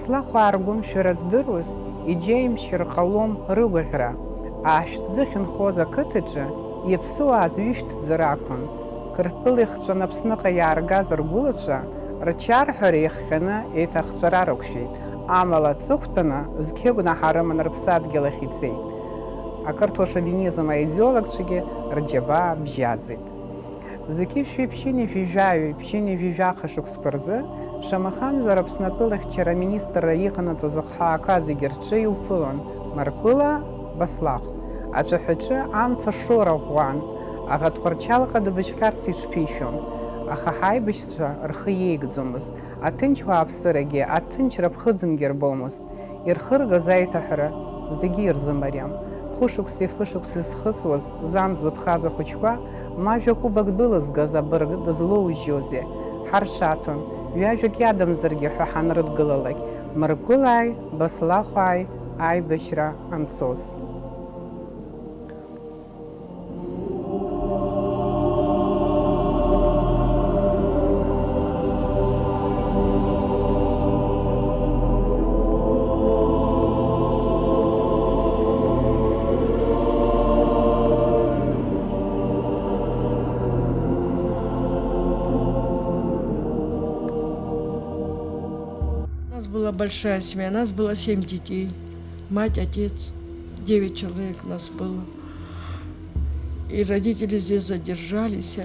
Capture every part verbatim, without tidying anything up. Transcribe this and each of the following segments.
Слахәаа ргәымшәара здыруаз, иџьеимшьар ҟалом рыгәаӷьра. Аашәҭ зыхьынҳоз ақыҭаҿы иаԥсуааз ҩышәҭӡара акәын. Қырҭтәыла ихҵәаны Аԥсныҟа иааргаз ргәылацәа, рчарҳәара иахҟьаны еиҭа ахҵәара рықәшәеит, амала аҵыхәтәаны зқьы гәнаҳа рыманы рыԥсадгьыл ахь ицеит. Ақырҭуа шовинизм аидеологцәагьы рџьабаа бжьаӡит. Зқьи жәшәи ԥшьынҩажәи жәаҩи ԥшьынҩажәи жәаха шықәсқәа рзы, шамахамзар Аԥсны атәылахьчара аминистрра иҟанаҵоз ахҳәаақәа зегьы рҿы иуԥылон Маркәыла Баслахә. Ацәаҳәаҿы амца шоура ӷәӷәан, аӷа Тҟәарчалҟа дыбжьҟьарц иҽԥишәон, аха ҳаибашьцәа рхы иеигӡомызт, аҭынч уааԥсырагьы, аҭынчра ԥхыӡынгьы рбомызт. Ирхыргаз аиҭаҳәара зегьы ирзымариам. Хәышықәсеи фышықәсеи зхыҵуаз зан дзыԥхаз ахәыҷқәа, ма жәа-кәыбак дәылызгаз абырг дызлоужьозеи? Ҳаршаҭон, ҩажәак иадамзаргьы ҳәа ҳанрыдгылалак, Маркәылааи Баслахәааи аибашьра анцоз. У нас была большая семья, нас было семь детей. Мать, отец, девять человек нас было. И родители здесь задержались.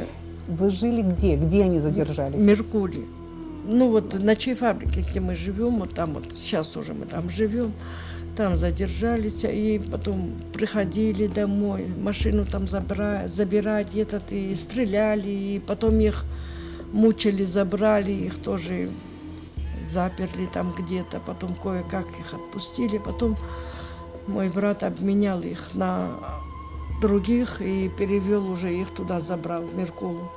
Вы жили где? Где они задержались? Меркурий. Ну вот на чай фабрике, где мы живем, вот там вот, сейчас тоже мы там живем, там задержались, и потом приходили домой, машину там забра-, забирать, этот, и стреляли, и потом их мучили, забрали их тоже, заперли там где-то, потом кое-как их отпустили, потом мой брат обменял их на других и перевёл уже их туда, забрал, в Меркулу.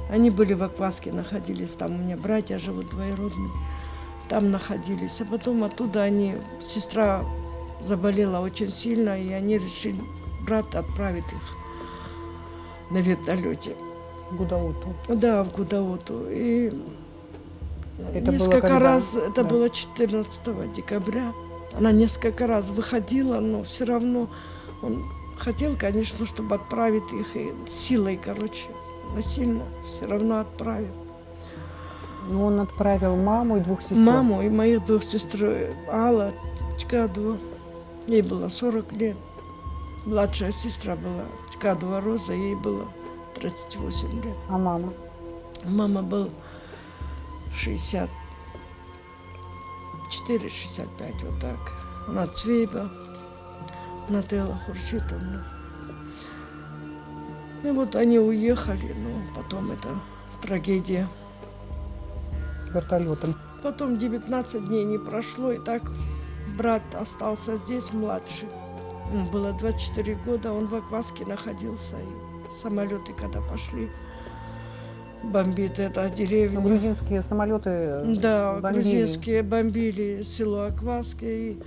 Они были в Акваске, находились там, у меня братья живут двоюродные, там находились. А потом оттуда они, сестра заболела очень сильно, и они решили, брат отправит их на вертолёте. В Гудауту. Да, в Гудауту. И это несколько было когда? Раз, это да. Было четырнадцатого декабря. Она несколько раз выходила, но все равно он хотел, конечно, чтобы отправить их и силой, короче, насильно все равно отправил. Ну, он отправил маму и двух сестёр. Маму и моих двух сестер. Алла Чкадова, ей было сорок лет. Младшая сестра была Чкадова Роза, ей было тридцать восемь лет. А мама? Мама был шестьдесят четыре, шестьдесят пять, вот так. Она Цвейба, Нателла Хуршитовна. И вот они уехали, но потом это трагедия. С вертолётом. Потом девятнадцать дней не прошло, и так брат остался здесь, младший. Ему было двадцать четыре года, он в Акваске находился, и самолёты когда пошли, бомбит эта деревня. Грузинские самолёты. Да, бомбили. Грузинские бомбили село Акваски, и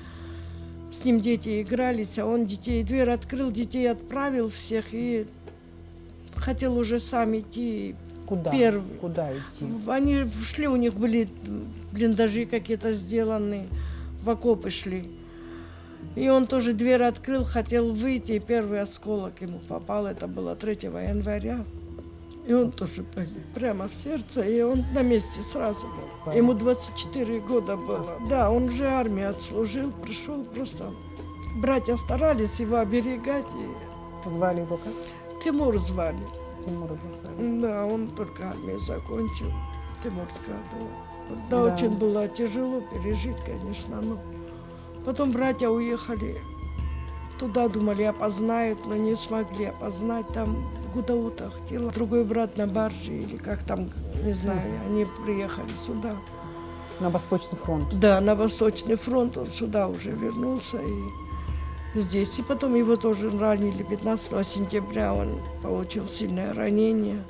с ним дети игрались, а он детей, дверь открыл, детей отправил всех, и хотел уже сам идти. Куда? Первый. Куда идти? Они шли, у них были блиндажи какие-то сделаны, в окопы шли. И он тоже дверь открыл, хотел выйти, и первый осколок ему попал, это было третьего января. И он тоже погиб прямо в сердце, и он на месте сразу был. Понятно. Ему двадцать четыре года было. Да, он уже армию отслужил, пришёл просто. Братья старались его оберегать. И Звали его как? Тимур звали. Тимур его звали. Да, он только армию закончил. Тимур Ткадова. Да, да, очень было тяжело пережить, конечно, но потом братья уехали. Туда думали, опознают, но не смогли опознать. Там в Гудаутах тело. Другой брат на барже, или как там, не знаю, они приехали сюда. На Восточный фронт. Да, на Восточный фронт. Он сюда уже вернулся и здесь. И потом его тоже ранили. Пятнадцатого сентября он получил сильное ранение.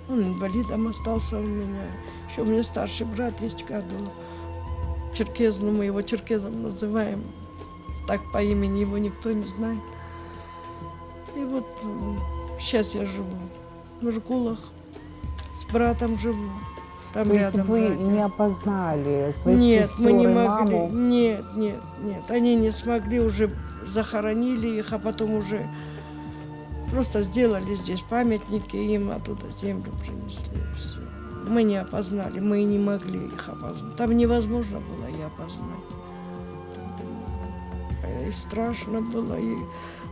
Он инвалидом остался у меня. Ещё у меня старший брат есть, Кадулов. Черкез, ну, мы его Черкезом называем. Так по имени его никто не знает. И вот, м, сейчас я живу в Меркулах, с братом живу. Там То есть рядом вы братья. Не опознали своих Нет, мы сестер не и могли. Маму? Нет, нет, нет. Они не смогли, уже захоронили их, а потом уже просто сделали здесь памятники, и им оттуда землю принесли, и всё. Мы не опознали, мы и не могли их опознать. Там невозможно было и опознать. И страшно было, и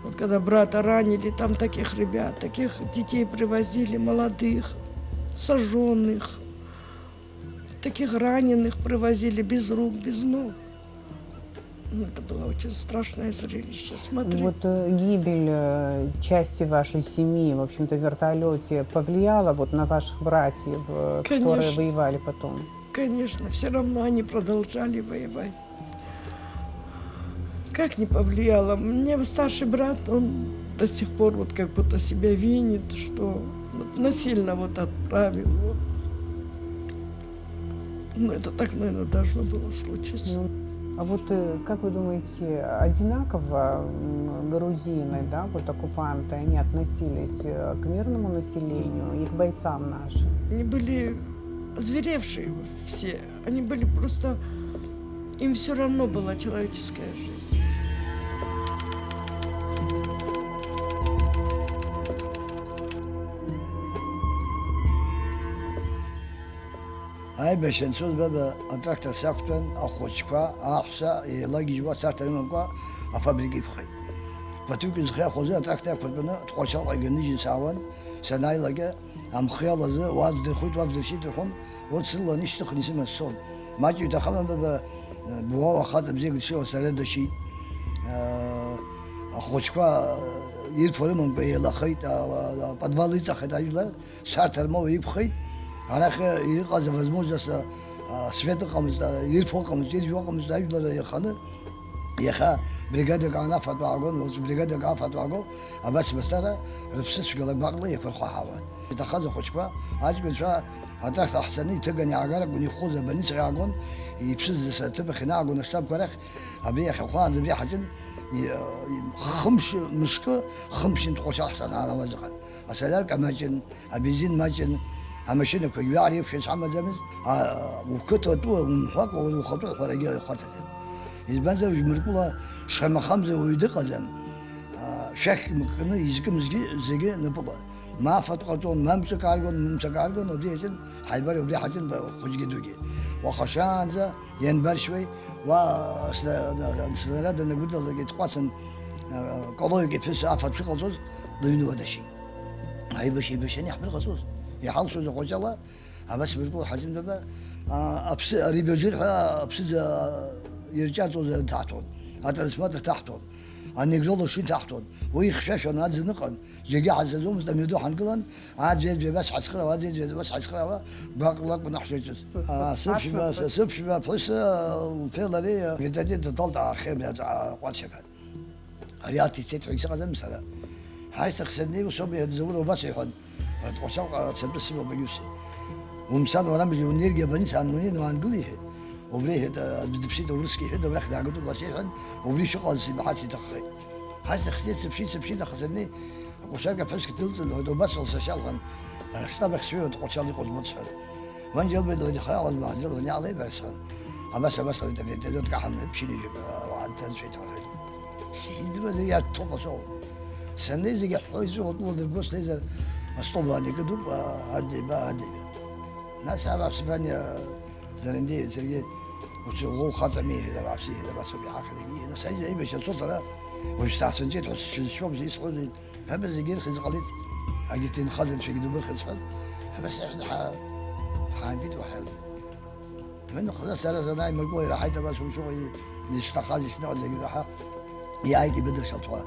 вот когда брата ранили, там таких ребят, таких детей привозили, молодых, сожженных, таких раненых привозили без рук, без ног. Ну, это было очень страшное зрелище смотреть. Вот э, гибель э, части вашей семьи, в общем-то, в вертолете повлияла вот на ваших братьев, э, которые Конечно. Воевали потом? Конечно, все равно они продолжали воевать. Как не повлияло? Мне старший брат, он до сих пор вот как будто себя винит, что вот насильно вот отправил его. Ну, это так, наверное, должно было случиться. Ну, а вот э, как вы думаете, одинаково м, грузины, да, вот оккупанты, они относились э, к мирному населению, и к бойцам нашим? Они были озверевшие все. Они были просто... Им все равно была человеческая жизнь. Аибашьра анцоз баба атрактор сақәтәан, ахәыҷқәа, аҳәса еилагьежьуа, царҭа рымамкәа афабрика иқәхеит. Ԥаҭҩык изхиахәоз атрактор иақәыртәаны Тҟәарчалҟа иганыжьын саауан, санааилак амхы иалазы уа ддырхәит, уа ддыршьит рҳәон, урҭ срылан ишьҭыхны исыман сцон. Маҷҩ иҭахыман баба, буа уахаҵа бзиак дшыҟоу сара дашьит. Ахәыҷқәа ирфо рымамкәа еилахеит, аподвал иҵахеит ажәлар. Сарҭармоу иқәхеит, арахь иҟаз авозможность, а, свет ыҟамызт, а, ирфо ыҟамызт, иржәуа ыҟамызт, ажәлар еиханы, иахьа бригадак аан афатә аагон, уаҵә бригадак афатә ааго, абас мацара рыԥсы цәгьала гәаҟла еиқәырхәаҳауан. Иҭахаз ахәыҷқәа, аҷкәынцәа атракт ҟаҳҵаны иҭыганы иаагар акәын, ихәыз абольницахь иаагон, иԥсыз аҭыԥахь инаагон аштабқәа рахь, абри иахьахәлаанӡа абри ҳаҿын, и-, и-, хымш, мышкы, хымш интә ҟәашаҳ санаанауаз ыҟан. Асолиарка маҷын, абензин маҷын, амашьынақәагь уи аара еиқәшәаз ҳамаӡамызт. А, уқыҭа атәы умҳәакәа, уара ухатәы аҳәарагьы ихәарҭаӡам. Избанзар, Џьмыркәыла шамахамзар уаҩы дыҟаӡам. А, шәақь мкны изкымзгьы зегьы напыла. Ма афатә ҟарҵон, ма мҿык ааргон, ма мцак ааргон, убри иаҿын ҳаибар, убри ҳаҿын ба-, хәыҷгьы дугьы. Уаха шаанӡа ианбаршьуеи, уа сна-, на-, снаряд анагәыдылалак итҟәацын, а, Колоик иԥҳәыс афатә шыҟалҵоз, лыҩны уа дашьит. Аибашьра еибашьраны иаҳԥырҟаҵоз, иҳалшоз аҟәаҷала, абас Мыркәыл Ҳаџьымба, а, аԥсы, арибаџыр ҳәа аԥсыӡ, а, ирҿаҵоз ҭаҳҭон, атрансформатор ҭаҳҭон, анекзол ашьын ҭаҳҭон, уи ихьшәашәан аӡын ыҟан, џьаргьы ҳазаӡомызт, амҩаду ҳангылан, аӡәи-аӡәи абас ҳацхыраауа, аӡәи-аӡәи абас ҳацхыраауа, гәаҟ лакәын ҳшыҿыз. А, сыԥшәма, са-, сыԥшәма ԥҳәыс, а, лԥеи лареи, а, вертолет дҭалт аахеи абри аҵ-, аҟәарчаԥан. Ари арҭ ицеит ҳәа егьсыҟаӡам сара. Ҳаи, сахьсырнеи, ус ауп, иаҳзаур убас иҳәан. Арҭ ҟәашалҟа ацатәы сымоуп, егьуси. Умцан, уара мыжьа унергьы абаница аанунеин уаангыл, иҳәеит. Убри иҳәеит, аӡә дыԥсит, аурысгьы иҳәеит, абрахь даагатәуп, ас иҳәан, убри шыҟалаз ибаҳарц иҭаххеит. Ҳаи, сахьсырнеи, сыԥшит, сыԥшит, аха саннеи, аҟәшарга ԥҳәыск дылҵын, лҳәеит, убас лсашьа лҳәан, аштаб ахь сҩеиуеит, ҟәашала иҟоу збоит, сҳәан. Ванџьа илбеит, луадаха иҟалаз маҳзел, уани алеибарсҳәон. Абас, абас, луадафеит, лиотка ҳамоуп, ԥшьынҩажәак, уаа, дҭанҵәеит, лҳәеит. Сидыруазар иарҭоуп асоур. Саннеи зегьы ҳҳәо исыхәо тәыла дырго слеизар, астол уаанӡа икыдуп, аа, адеиба, адеиба. Нас абааԥсы, Ваниа, Зарандеи, саргьы, уцәа уоу хаҵами, иҳәеит, абааԥсы, иҳәеит, абас ауп иҳахьӡ, егьи. Нас аибашьра цо сара, уажә саацәынҵәеит ҳәа сшьызшьуам, исҳәозеи? Ҳәа зегьы ирхьыз ҟалеит, агьыҭ инхаз анцәагьы дубырхьыр сҳәан, ҳәа сҳәан, ҳа-, ҳаангеит уаҳа. Уи нахыс сара санааи, Мыркәыла ираҳаит абас, уи шыҟоу ишҭахаз ишныҟәаз зегьы раҳа иааит ибыдыршәалт ҳәа.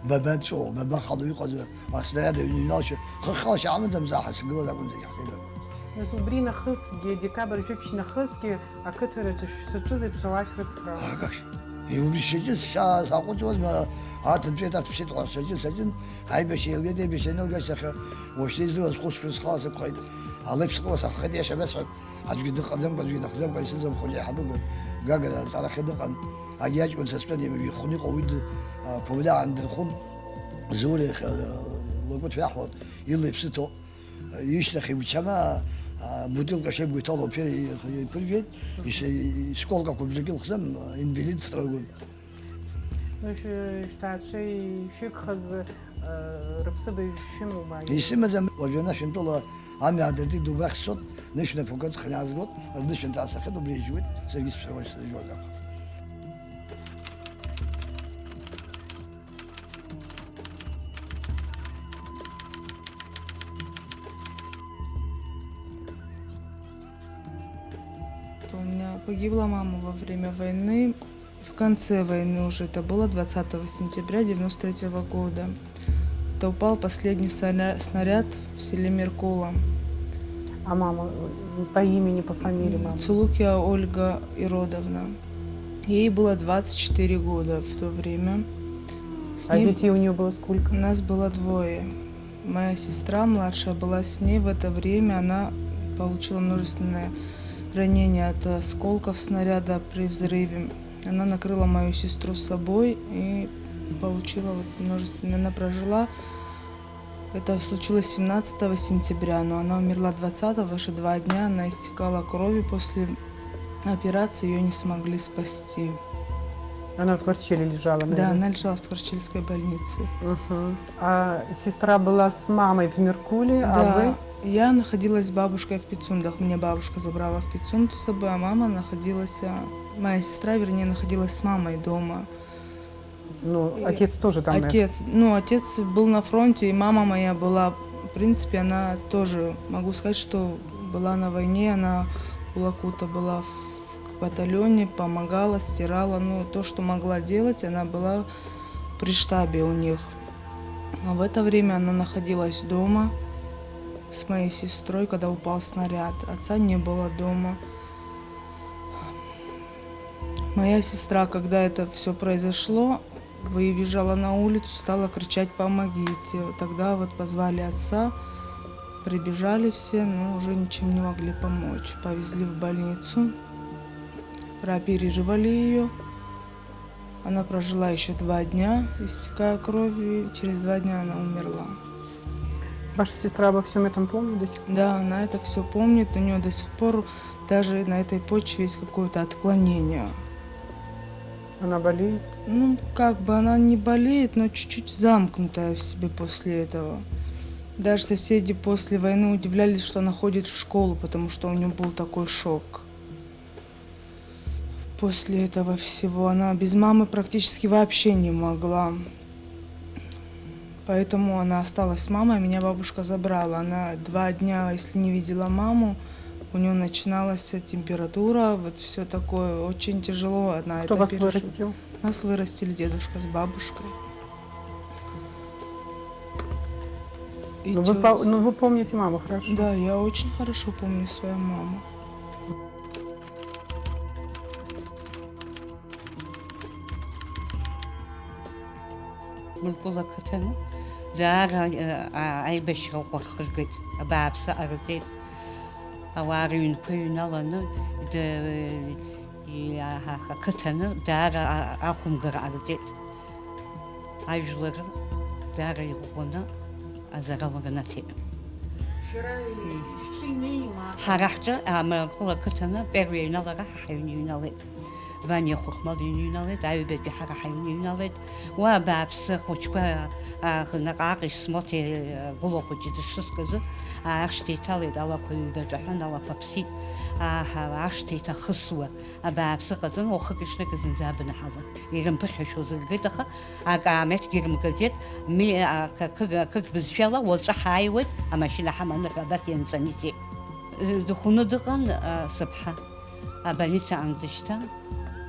Бабанҵәо, бабахало иҟаз, аснаряд аҩныҩналшьа, хыхьҟалашьа амаӡамзар ҳа сгылаз акәын зегьы ҳзеибакәын. Нас убри нахысгьы, декабр жәиԥшь нахысгьы, Ақыҭараҿы шәшаҿыз еиԥш ауаа шәрыцхраауан. Акакш. Иубри шаҿыз са саҟәыҵуазма, арҭ нҵәеит, арҭ ԥсит ҳәа саҿын, саҿын, аибашьра еилгеит, аибашьра анылгашьҭахьы, уажәшьҭа издыруаз хәышықәса схала сықәхеит, алеиԥш сҟала саххеит, иаша абасҳәап, аӡәгьы дыҟаӡамкәа, аӡәгьы дахӡамкәа, исыӡбахә хәыҷы аиҳабык Гагра аҵарахьы дыҟан, агьи аҷкәын сасцәан, ихәны иҟоу уи д-, а, қәабда аандырхәын, Заур иахь, а, лакәыҭ ҩаҳәон, ила иԥсы ҭоуп. Ишьҭахь игәчама, Абутылка шеибгәы иҭало аԥшьа иԥыржәеит, ишколкақәа бжаки лхӡам, инвалид второй группа. Шәҭаацәа ишәыгхаз, рыԥсыбаҩ шәымоума? Исымаӡам, уажәы ана шәынтәыла амҩа аадыртит, убрахь сцот, нышәнапқәа ыҵхны иаазгот, рнышәынҭра сахьыҟоу убри ижәуеит, саргьы сыԥсуеит, сызжәуаз акәхап. У меня погибла мама во время войны. В конце войны уже это было, двадцатого сентября девяносто третьего года. Это упал последний снаря- снаряд в селе Меркула. А мама, э, по имени, по фамилии мамы? Цулукия Ольга Иродовна. Ей было двадцать четыре года в то время. С А ней детей у неё было сколько? У нас было двое. Моя сестра младшая была с ней в это время. Она получила множественное ранение от осколков снаряда при взрыве. Она накрыла мою сестру с собой и получила вот множественное. Она прожила. Это случилось семнадцатого сентября, но она умерла двадцатого, аж два дня она истекала кровью после операции, её не смогли спасти. Она в Тверчеле лежала, Да, наверное? Она лежала в Тверчельской больнице. Мгм. А сестра была с мамой в Меркуле, а Да, вы? Я находилась с бабушкой в Пицундах. Меня бабушка забрала в Пицунду с собой, а мама находилась, а, моя сестра, вернее, находилась с мамой дома. Ну, И отец тоже там, наверное? Отец, ну, отец был на фронте, и мама моя была, в принципе, она тоже, могу сказать, что была на войне, она в Лакута была в батальоне, помогала, стирала, ну, то, что могла делать, она была при штабе у них. А в это время она находилась дома с моей сестрой, когда упал снаряд. Отца не было дома. Моя сестра, когда это всё произошло, выбежала на улицу, стала кричать: «Помогите!» Тогда вот позвали отца, прибежали все, но уже ничем не могли помочь. Повезли в больницу, прооперировали её. Она прожила ещё два дня, истекая кровью, и через два дня она умерла. Ваша сестра обо всём этом помнит до сих пор? Да, она это всё помнит, у неё до сих пор даже на этой почве есть какое-то отклонение. Она болеет? Ну, как бы она не болеет, но чуть-чуть замкнутая в себе после этого. Даже соседи после войны удивлялись, что она ходит в школу, потому что у неё был такой шок. После этого всего она без мамы практически вообще не могла. Поэтому она осталась с мамой, а меня бабушка забрала. Она два дня, если не видела маму, у неё начиналась температура, вот всё такое. Очень тяжело она это пережила. Кто вас вырастил? Нас вырастили дедушка с бабушкой. И Ну, вы по-, тётя. Ну, вы помните маму хорошо? Да, я очень хорошо помню свою маму. Мыркәыла ақыҭаны даара, а, аибашьра ӷәӷәа ҳхыргеит, абааԥсы ҟарҵеит. Ауаа рыҩнқәа иҩналаны, д-, и-, а-, ҳа-, ҳақыҭаны даара а-, ахәымгара ҟарҵеит. Ажәлар даара иӷәӷәаны азарала рнаҭеит. Шәара шәҽы инеима? Ҳара ҳҿы, а, Мыркәыла ақыҭаны первый аҩналара ҳа ҳаҩны иҩналеит. Ваниа Хәырхәмал иҩны иҩналеит, аҩбатәи ҳара ҳаҩны иҩналеит. Уа абааԥсы ахәыҷқәа, а, наҟ-ааҟ исмоҭа, а, гәыла хәыҷы дышрыскыз, а, ашҭа иҭалеит, алақәа ҩбаҿаҳәан, алақәа ԥсит. Аҳа, ашҭа иҭахысуа абааԥсы ҟаҵан, уахыки-ҽнаки зынӡа абна ҳаза. Ирымԥыхьашәоз ргеит, аха акаамеҭгьы рымгаӡеит, ми-, а, ка-, кык-, кык бызшәала уаҵәы ҳааиуеит, амашьына ҳаманы ҳәа абас ианҵаны ицеит. Дыхәны дыҟан, а, сыԥҳа. Абольницаҟны дышьҭан,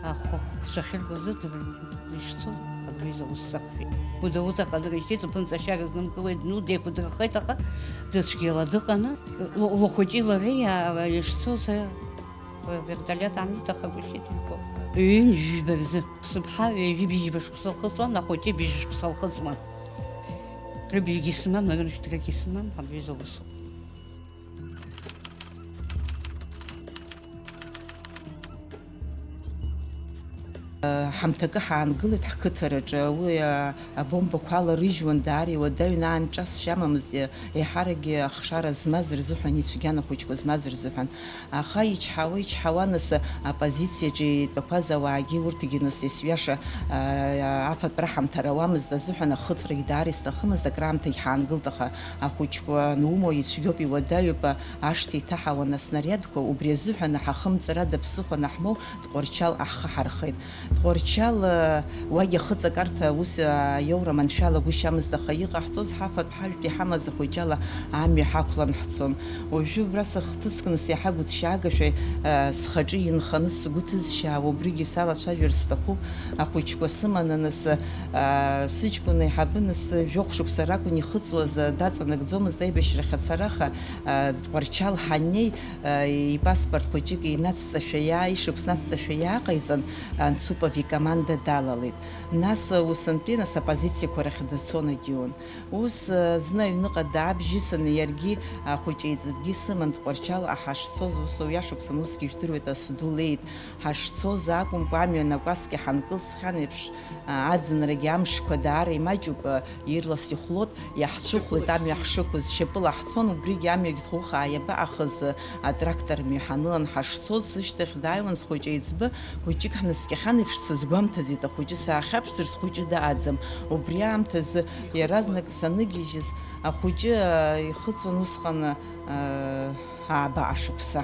ахәы шахьыргоз дыр-, дышцоз, абри изы ус сақәшәеит. Гәыда-гәыда ҟадырышьҭит, лԥынҵа ашьара знымкылеит, ну, деиқәдырхеит, аха дыцәгьала дыҟаны, лы-, лыхәыҷи лареи, а, ишцоз, а, вертолет аамиҭахагәышьеит, ҩба. Ҩынҩажәижәба рзы. Сыԥҳа ҩажәи бжьба шықәса лхыҵуан, ахәыҷы бжьба шықәса лхыҵуан. Рыбаҩгьы сымам, рыншәҭрагьы сымам, абри изы усоуп. Ҳамҭакы ҳаангылеит ҳқыҭараҿы, уи, а, абомбақәа аларыжьуан, даара иуадаҩын, аан ҿасшьа амамызт, еиҳаракгьы ахшара змаз рзыҳәан, ицәгьан ахәыҷқәа змаз рзыҳәан. Аха ичҳауа, ичҳауа, нас, апозициаҿы итәақәаз ауаагьы урҭгьы, нас, есҩаша, а, афатә раҳамҭар ауамызт азыҳәан, ахыҵрагь даара исҭахымызт, акраамҭагь ҳаангылт, аха ахәыҷқәа анумоу ицәгьоуп, иуадаҩуп, ашҭа иҭаҳауан аснариадқәа, убри азыҳәан ҳахымҵыр ада ԥсыхәа анаҳмоу, Тҟәарчал аҳхы ҳархеит. Тҟәарчал, уагь ахыҵакарҭа ус аиоура маншәалагәышьамызт, аха иҟаҳҵоз ҳафатә ҳажәтә иҳамаз ахәыҷала амҩа ҳақәлан ҳцон. Уажәы убра сыхҭыск, нас, иаҳа гәыҭшьаагашәа, схаҿы инханы сгәы ҭызшьаауа, убригьы салацәажәар сҭахуп. Ахәыҷқәа сыманы, нас, сыҷкәын аиҳабы, нас, жәохә шықәса ракәын ихыҵуаз, даҵанакӡомызт аибашьрахь ацара, аха, Тҟәарчал ҳаннеи, ипаспорт хәыҷык инацҵашәа иаа-, ишықәс нацҵашәа иааҟаиҵан, Анцупов икоманда далалеит. Нас, усынтәи, нас, апозициақәа рахь дцон Адион. Ус, зны аҩныҟа даабжьысны, иаргьы ахәыҷеиҵыбгьы сыман, Тҟәарчал ҳашцоз, ус уи ашықәсан, усгьы ижәдыруеит, асду леит. Ҳашцоз акәымкәа, амҩан акәасқьа ҳанкылсхьан еиԥш, аӡынрагьы амшқәа даара имаҷуп, ирлас ихәлот, иаҳцәыхәлеит амҩа ҳшықәыз, шьапыла ҳцон, убригьы амҩагь ӷәӷәа иабаҟахыз, атрактор мҩа ҳанылан ҳашцоз, сышьҭахь дааиуан схәыҷеиҵбы, хәыҷык ҳнаскьахьан еиԥш дсызгәамҭаӡеит, ахәыҷы саахьаԥшзар схәыҷы дааӡам. Убри аамҭазы иаразнак саныгьежьыз, ахәыҷы, а, ихыҵуан усҟан, а, ааба ашықәса.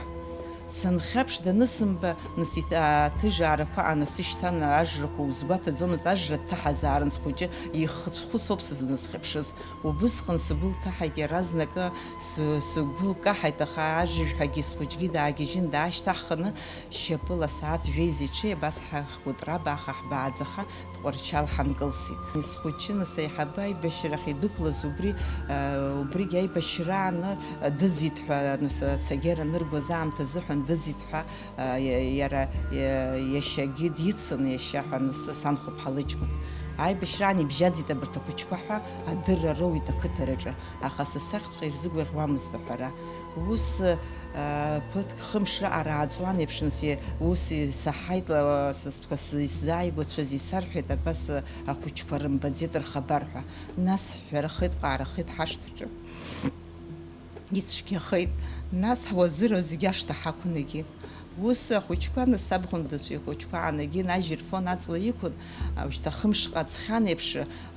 Санхьаԥш данысымба, нас иҭ-, аҭыжаарақәа аанасышьҭан, ажрақәа узгәаҭаӡомызт, ажра дҭаҳазаарын, схәыҷы ихцәхәыцуп сызнысхьыԥшыз. Убысҟан сгәы лҭаҳаит иаразнакы, сы-, сгәы лкаҳаит, аха ажыжәҳәагьы схәыҷгьы даагьежьын, даашьҭаҳхны, шьапыла асааҭ жәеиза иҽы абас ҳкәытра абаха ҳбааӡаха, Тҟәарчал ҳанкылсит. Схәыҷы, нас, аиҳабы аибашьрахь идәықәлаз убри, э, убригь аибашьрааны дыӡит ҳәа, нас, ацәагьара аныргоз аамҭа азыҳәан дыӡит ҳәа, э, иа-, иара, иа-, иашьагьы дицын, иашьа ҳәа, нас, санхәыԥҳа лыҷкәын. Аибашьраан ибжьаӡит абарҭ ахәыҷқәа ҳәа адырра роуит ақыҭараҿы, аха са сахьҵәҟьа ирзыгәаӷьуамызт аҳәара. Ус, э, ԥыҭк-хымш раҟара ааҵуан еиԥш, нас, ус исаҳаит, э, са стәқәа исзааигәацәаз исарҳәеит, абас, э, ахәыҷқәа рымбаӡеит рхабар ҳәа. Нас ҳҳәарахеит, ҟаарахеит ҳашҭаҿы. Ицәгьахеит. Нас ҳуазыра зегь ашҭа ҳақәын егьи. Ус ахәыҷқәа, нас, сабхәындацәа ихәыҷқәа аанагеит, ажь ирфон, аҵла иқәын, ушьҭа хымш ҟаҵхьан еиԥш,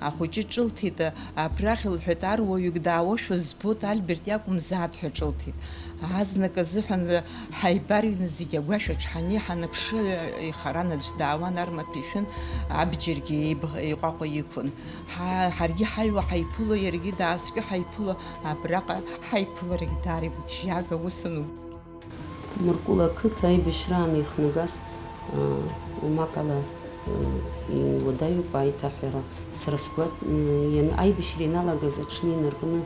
ахәыҷы ҿылҭит, абрахь, лҳәеит, аруаҩык даауашәа збоит, Альберт иакәымзааит ҳәа ҿылҭит. Азнык азыҳәан ҳаибарыҩны зегь агәашә аҿы ҳанеи ҳанаԥшы, ихаран аӡә даауан, армаҭәа ишәын, абџьаргьы еиб-, иҟәаҟәа иқәын. Ҳа-, ҳаргьы ҳаҩуа ҳаиԥыло, иаргьы дааскьо ҳаиԥыло, абраҟа ҳаиԥыларагь даара игәыҭшьаага усын. Мыркәыла ақыҭа аибашьраан ихнагаз, аа, умакала, э, иуадаҩуп аиҭаҳәара. Сара сгәаҭ-, м, иан-, аибашьра ианалагаз аҽны инаркны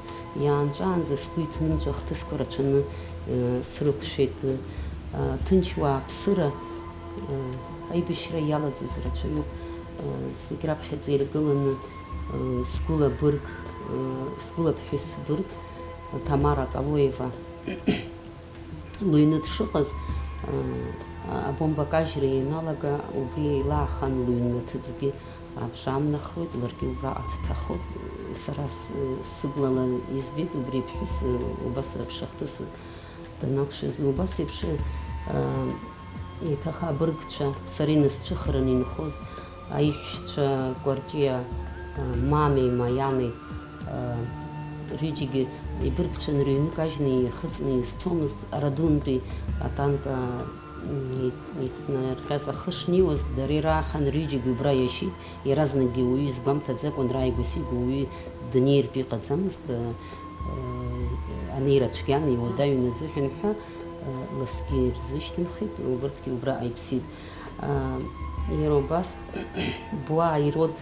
иаанҵәаанӡа сгәы иҭнымҵәо ахҭысқәа рацәаны, э, срықәшәеит. Э, ҭынч уааԥсыра, э, аибашьра иалаӡыз рацәаҩуп. Э, зегь раԥхьаӡа иргыланы, э, сгәыла бырг, э, сгәыла ԥҳәыс бырг, Тамара Калоева. Лыҩны дшыҟаз, а, абомба кажьра ианалага, убри еилаахан лыҩны аҭыӡгьы аԥшаамнахуеит, ларгьы убраҟа дҭахоит. Сара с-, сыблала избеит убри аԥҳәыс, убас аԥшахҭыс данақәшәаз. Убас еиԥш, а, еиҭах абыргцәа сара инасцәыхараны инхоз аиҳәшьцәа Кәарҷиа, а, Мамеи Маианеи, а, рҩыџьагьы ибыргцәаны рыҩны кажьны ихыҵны изцомызт, Радунтәи атанк, а, м, ит-, иҭнарҟьаз ахы шнеиуаз, дара ираахан рҩыџьагьы убра иашьит, иаразнакгьы уаҩы изгәамҭаӡакәан, рааигәа-сигәа уаҩы днеиртә иҟаӡамызт, а, а, анеира цәгьан, иуадаҩын азыҳәан ҳәа, а, ласгьы ирзышьҭымхит, убырҭгьы убраҟа иԥсит. Аа, иара убас, Буаа Ирод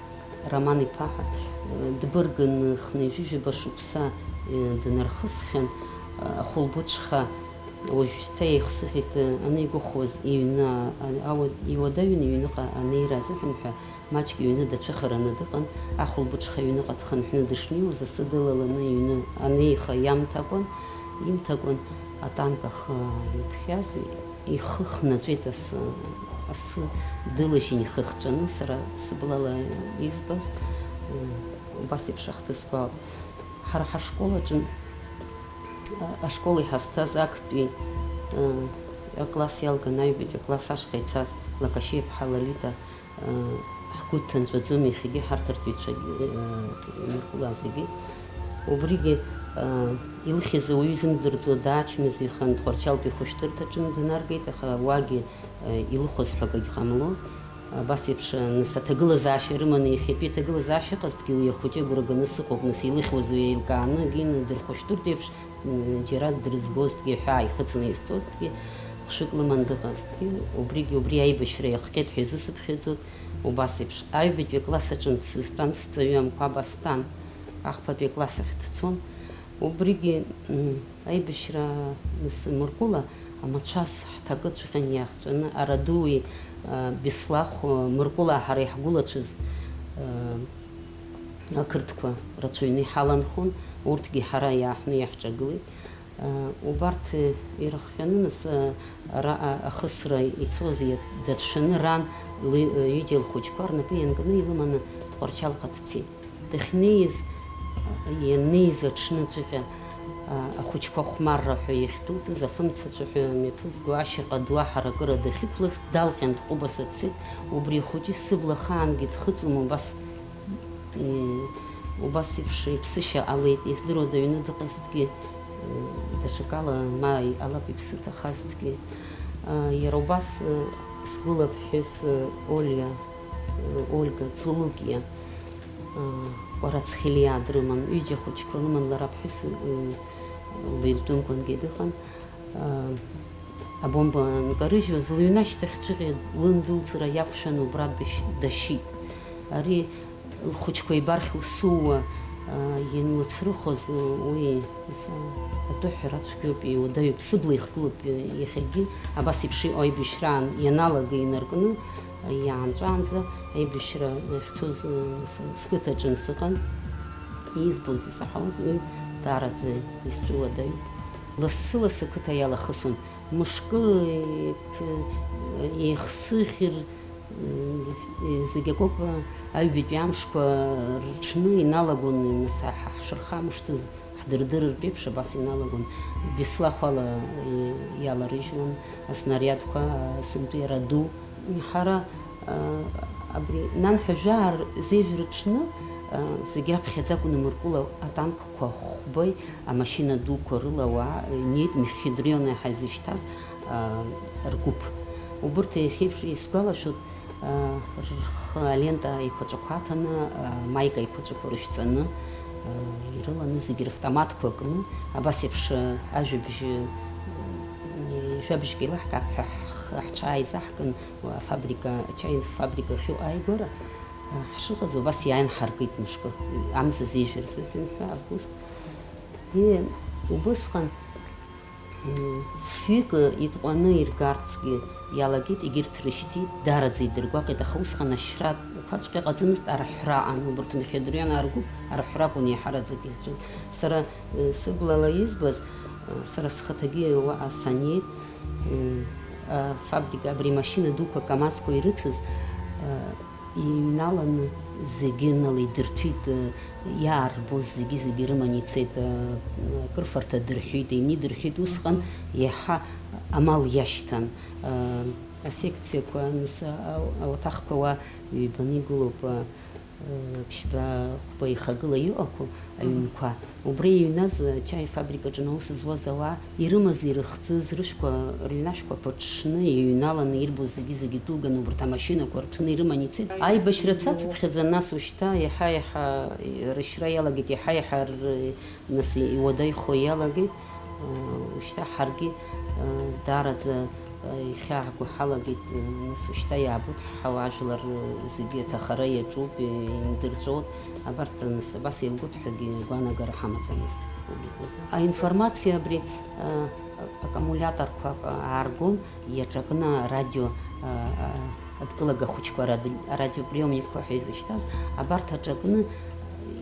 Роман-иԥа ҳәа, э, дбыргын, хынҩажәижәаба шықәса, э, днархысхьан, э, ахәылбыҽха уажәшьҭа еихсыӷьит, э, анигәахәуаз иҩны, а-, ауа-, иуадаҩын иҩныҟа анеира азыҳәан ҳәа, маҷк иҩны дацәыхараны дыҟан, ахәылбыҽха иҩныҟа дхынҳәны дышнеиуаз, асы дылаланы иҩны анеиха иамҭакәан, имҭакәан атанк ахы иҭхьаз, ихы хнаҵәеит асы, Асы дылажьын ихыхҵәаны, сара сыблала избаз, ы, убас еиԥш ахҭысқәа. Ҳара ҳашкол аҿы, а, ашкол иҳазҭаз актәи, а, акласс иалган аҩбатәи акласс ашҟа ицаз Лакашьеиԥҳа Лолита, а, ҳгәы дҭынҵәаӡом иахьагьы ҳарҭ арҵаҩцәагьы, а, Мыркәла зегьы. Убригьы, а, илыхьыз ауаҩы изымдырӡо даачмазаҩхан, Тҟәарчалтәи ахәышәтәырҭаҿы днаргеит, аха уагьы, а, илыхәоз ҳәа акагь ҟамло. Абас еиԥш, нас, аҭагылазаашьа рыманы, иахьатәи аҭагылазаашьа ыҟазҭгьы, уи ахәыҷы агәра ганы сыҟоуп, нас, илыхьуазу еилкааны, гьины дырхәышәтәыртә еиԥш, м, џьара дрызгозҭгьы ҳәа, ихыцны изҵозҭгьы, хәшәык лыман дыҟазҭгьы, убригьы убри аибашьра иахҟьеит ҳәа изысыԥхьаӡоит. Убас еиԥш, аҩбатәи акласс аҿы сызтәан, сҵаҩы Амқәаба стәан, ахԥатәи акласс ахь дцон. Убригьы, м, аибашьра, нас, Мыркәыла амацәаз ҳҭакы цәҟьан иаахҵәаны, Арадуи, а, Беслахә, а, Мыркәылаа ҳара иаҳгәылацәаз, а, ақырҭқәа рацәаҩны иҳаланхон, урҭгьы ҳара иааҳәны иаҳҿагылеит. А, убарҭ ирыхҟьаны, нас, а, араҟа ахысра ицоз иа-, дацәшәаны, ран лы-, ҩыџьа лхәыҷқәа рнапы ианкны илыманы Тҟәарчалҟа дцеит. Дахьнеиз, ианнеиз аҽныҵәҟьа, а, ахәыҷқәа хәмарра ҳәа иахьдуӡыз, афымцацәа ҳәа мҩаԥызго ашьаҟа ду аҳаракыра дахьықәлаз, далҟьан дҟәыбаса дцеит. Убри ахәыҷы сыбла ахаангьы дхыҵуам, убас, э, убас еиԥш иԥсышьа ҟалеит, издыруада, аҩны дыҟазҭгьы, э, даҽакала ма иҟалап иԥсы ҭахазҭгьы. А, иара убас, э, сгәыла ԥҳәыс, э, Олиа, э, Ольга Цулукиа, Кәарац Хелиа дрыман, ҩыџьа хәыҷқәа лыман, лара ԥҳәыс, м, лбаҩлтәымкәангьы дыҟан. Абомба анкарыжьуаз, лыҩны ашьҭахь цәыҟьа лындәылҵра иақәшәан, убра дышь-, дашьит. Ари лхәыҷқәа ибархь усууа, а, ианлыцрыхоз, уи, нас, атәыҳәара цәгьоуп, иуадаҩуп, сыбла ихгылоуп иахьагьы. Абас еиԥш иҟоу аибашьраан ианалага инаркны, иаанҵәаанӡа аибашьра ахьцоз, ы, с-, сқыҭаҿын сыҟан. Избоз, исаҳауаз уи даараӡа исцәыуадаҩуп. Лассы-лассы ақыҭа иалахысуан. Мышкы, п-, еихсыӷьыр, ы, зегь акоуп, аҩбатәи амшқәа рыҽны иналагон, нас, ҳа ҳшырхамышҭыз, ҳдырдырыртә еиԥш абас иналагон. Беслахәала, э, иаларыжьуан аснариадқәа, а, сынтәа иара ду. Ҳара, а, абри нанҳәа жәаа зежә рыҽны, а, зегь раԥхьаӡа акәын Мыркәыла атанкқәа хәбеи амашьына дуқәа рыла ауаа, э, инеит Мехедрионе ҳәа изышьҭаз, а, ргәыԥ. Убырҭ иахьеиԥш исгәалашәоит, рхы алента еиқәаҵәақәа аҭаны, амаика еиқәаҵәақәа рышәҵаны, ирыланы зегьы равтоматқәа кны, абас еиԥш ажәабжь, жәабжьк еилаҳкаап ҳәа ҳхы, ҳҽааизаҳкын, афабрика, ачаи фабрика ахьыҟоу ааигәара ҳшыҟаз, убас иааин ҳаркит мышкы, амза зежәа рзыҳәан ҳәа, август. Е, убысҟан. Фҩык итҟәаны иргарцгьы иалагеит, егьырҭ рышьҭит, даараӡа идыргәаҟит, аха усҟан ашьра қәаҵәҟьа ҟаӡамызт, арҳәра аан, убарҭ Мехедрионаа ргәыԥ арҳәра акәын иаҳараӡак изҿыз. Сара, э, сыблала избаз, э, сара схаҭагьы уаҟа саннеи, м, афабрика, абри амашьына дуқәа, КамАЗқәа ирыцыз, э, Иҩналаны зегьы налидырҭәит, иаарбоз зегьы-зегьы рыман ицеит, акрыфарҭа дырҳәит, инидырҳәит, усҟан иаҳа амал иашьҭан. Асекциақәа, нас, ауаҭахқәа уа ҩбаны игылоуп, ԥшьба, хәба ихагыла иҟақәоу аҩнқәа. Убри иҩназ ачаи фабрикаҿы аус зуаз ауаа ирымаз, ирыхӡыз рышәқәа, рыҩнашәқәа ԥыҽҽны, иҩналаны ирбоз зегьы-зегьы дәылганы убарҭ амашьынақәа рҭәны ирыман ицеит. Аибашьра цацыԥхьаӡа, нас ушьҭа иаҳа-иаҳа рышьра иалагеит, иаҳа-иаҳа р-, нас иуадаҩхо иалагеит. Ушьҭа ҳаргьы, даараӡа ихьаагәа ҳалагеит, нас ушьҭа иаабоит ҳҳауаажәлар зегьы аҭахара иаҿуп, индырҵәоит. Абарҭ, нас, абас еилгоит ҳәагьы агәаанагара ҳамаӡамызт ҳпубликаҿы. Аинформациа абри, а, аккумулиаторқәак ааргон, иаҿакны арадио, а, а, адкылага хәыҷқәа, аради-, арадиоприемникқәа ҳәа изышьҭаз, абарҭ аҿакны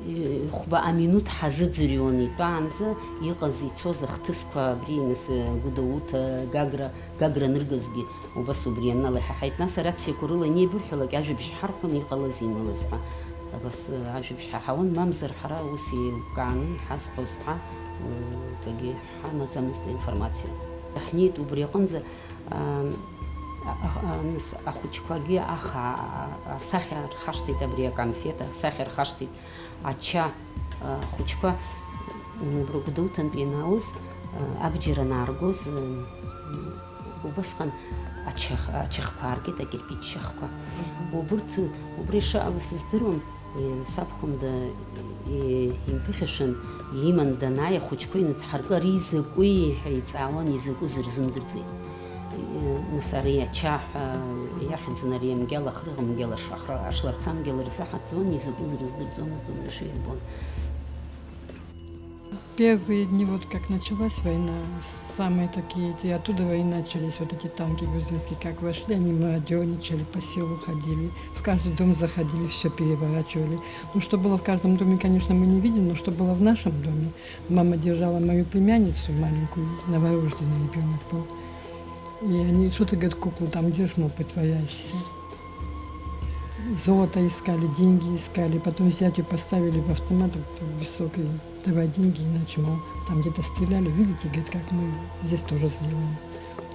Хәба аминуҭ ҳазыӡырҩуан итәаанӡа иҟаз ицоз ахҭысқәа абри, нас, Гәдоуҭа, Гагра, Гагра аныргазгьы убас убри анала иҳаҳаит. Нас арациақәа рыла анеибырҳәалак ажәабжь ҳарҳәон, иҟалаз ималаз ҳәа. Абас, э, ажәабжь ҳаҳауан, мамзар ҳара ус еилкааны иҳазҳәоз ҳәа, э, акгьы ҳамаӡамызт аинформациа. Ҳнеит убри аҟынӡа, а, а, а, нас ахәыҷқәагьы аха, а, асахьа рхашҭит абри аконфет, асахьа рхашҭит. Ача, а, хәыҷқәа, м, убра Гәдоуҭантә ианаауаз, а, абџьар анааргоз, м, убасҟан ача-, ачахқәа ааргеит, акирпич чахқәа. Мгм. Убырҭ, убра ишыҟалаз сыздыруам, и, сабхәында, и, имԥыхьашәан, иман данааи, ахәыҷқәа инадҳаркы, ари изакәи ҳәа иҵаауан, изакәыз рзымдырӡеит. Нас ари ачаҳәа иахьӡын ари амгьал ахрыӷ, амгьал ашахра, ашларца амгьал рзаҳаҭӡон, изакәыз рыздырӡомызт, умнашәа ирбон. Первые дни, вот как началась война, самые такие, эти, оттуда и начались вот эти танки грузинские, как вошли, они мародёрничали, по селу ходили, в каждый дом заходили, всё переворачивали. Ну, что было в каждом доме, конечно, мы не видим, но что было в нашем доме, мама держала мою племянницу маленькую, новорожденный ребёнок был. И они: «Что ты, говорит, куклу там держишь, мол, притворяешься?» Золото искали, деньги искали, потом зятю поставили в автомат вот высокий: «Давай деньги, иначе, мол, там где-то стреляли, видите, говорит, как мы здесь тоже сделаем».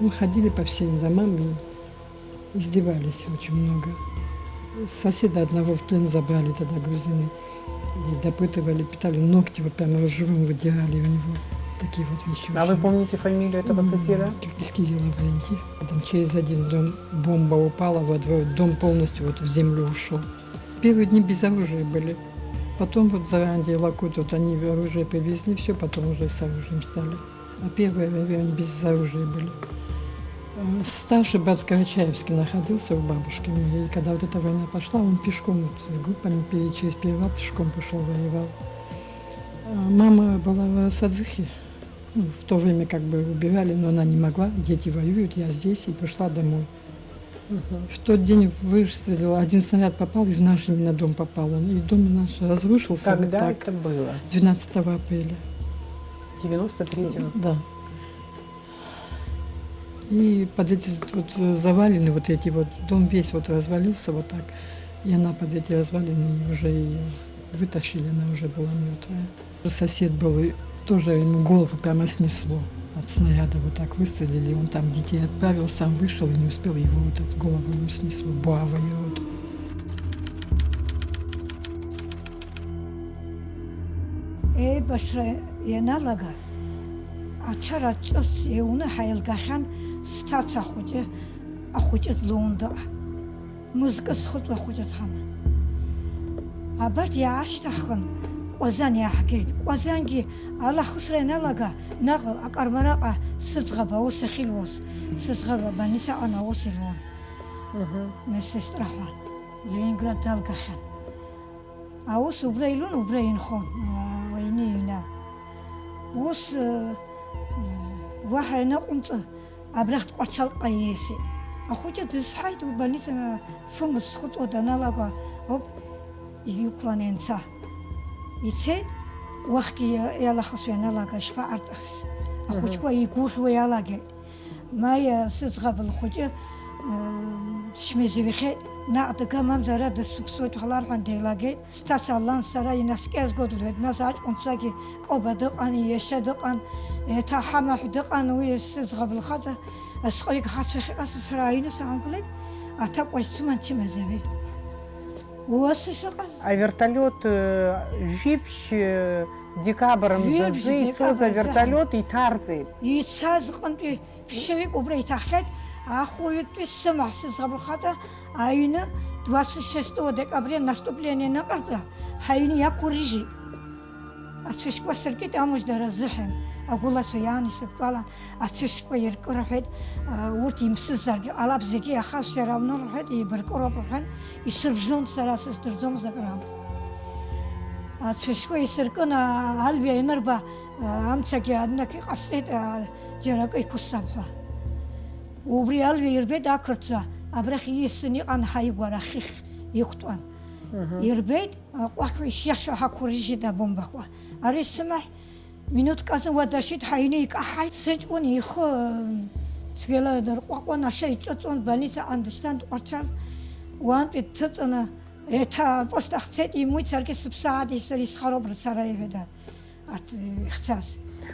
Ну, ходили по всем домам и издевались очень много. Соседа одного в плен забрали тогда грузины. И допытывали, пытали, ногти вот прямо живым выдирали у него. Такие вот вещи. А вы очень помните фамилию этого М, соседа? Киркиски Лаврентий. Потом через один дом бомба упала во двор, дом полностью вот в землю ушёл. Первые дни без оружия были. Потом вот за Анди Лакут, вот они оружие привезли, всё, потом уже с оружием стали. А первое время они без оружия были. Э, старший брат в Карачаевске находился у бабушки, и когда вот эта война пошла, он пешком вот с группами пере-, через перевал пешком пошёл, воевал. А мама была в Садзыхе. Ну, в то время как бы убирали, но она не могла. Дети воюют, я здесь, и пошла домой. Мгм. В тот день выстрелил, один снаряд попал, и в наш именно дом попал он. И дом наш разрушился вот так. Когда это было? Двенадцатого апреля. Девяносто третьего? Да. И под эти вот, э, завалины, вот эти вот, дом весь вот развалился вот так. И она под эти развалины уже и вытащили, она уже была мёртвая. Сосед был, и тоже ему голову прямо снесло от снаряда. Вот так выстрелили, он там детей отправил, сам вышел и не успел, его вот эту голову ему снесло, бравый вот. Еибашра ианалага, ачара ҿыц иуны ҳаилгахьан, сҭаца ахәыҷы, ахәыҷы длоундоа. Мызкы зхыҵуа ахәыҷы дҳаман. Абарҭ иаашьҭаҳхын, Ҟәазан иааҳгеит. Ҟәазангьы алахысра ианалага, наҟ Акармараҟа сыӡӷаб аус ахьылуаз, сыӡӷаб абольницаҟны аус илуан. Мгм. Медсестра ҳәа, Ленинград далгахьан. Аус убра илун, убра инхон, а, уаҩны иҩны. Ус, э, уаҳа ианаҟәымҵы, абрахь Тҟәарчалҟа ииасит. Ахәыҷы дызҳаит, уи больницаны фымз зхыҵуа даналага ауп иқәланы ианца. Ицеит, уахьгьы иа-, иалахысуа ианалага, ишԥаҟарҵахыз? Мгм. Ахәыҷқәа игәыӷьуа иалагеит. Маиа сыӡӷаб лхәыҷы, э, дшьмезаҩхеит, наҟ дага, мамзар ара дысықәсуеит ҳәа ларҳәан деилагеит. Сҭаца лан сара инаскьазго, лҳәеит, нас аҷкәынцәагьы Коба дыҟан, иашьа дыҟан, еиҭа ҳамаҳә дыҟан, уи сыӡӷаб лхаҵа, асҟаҩык ҳацәахь иҟаз сара аҩны саангылеит, аҭакәажә дсыман чымазаҩы. Уа сышыҟаз. А вертолет, э, жәиԥшь, э, декабр мзазы ицоз авертолет иҭарҵеит. Ицаз ҟынтәи Ԥшьҩык убра иҭаххьеит, ахәҩыктәи сымаҳә сыӡӷаб лхаҵа аҩны, двадцать шестого декабря наступление аныҟарҵа, ҳаҩны иақәырыжьит. Ацәашьқәа сыркит амыждара азыҳәан, агәылацәа иаан исыдтәалан, ацәашьқәа иркы рҳәеит, урҭ имсызаргьы ҟалап, зегьы иаха всё равно рҳәеит, еибаркыроуп рҳәан, исыржәлон, сара сыздырӡомызт акраамҭа. Ацәашьқәа исыркын, а-, Альбиа ианырба, а-, амцагьы аднак иҟасҵеит, а-, џьара акы иқәыссап ҳәа. Убри Альбиа ирбеит ақырҭцәа, абрахь ииасны иҟан ҳаигәара ахьхь иқәтәан. Ирбеит, аҟәақҳәа ишиашоу ҳақәырыжьит абомбақәа. Ари сымаҳә минуҭк азын уа дашьит, ҳаҩны икаҳаит. Сыҷкәын ихы, м, цәгьала дырҟәаҟәан, ашьа иҿыҵуан, больницаҟны дышьҭан, Тҟәарчал. Уантәи дҭыҵны, еиҭа апост ахьцеит, имуит, саргьы сыԥсааит, сара исхароуп рцара, иҳәеит. Арҭ, э, ихьӡаз.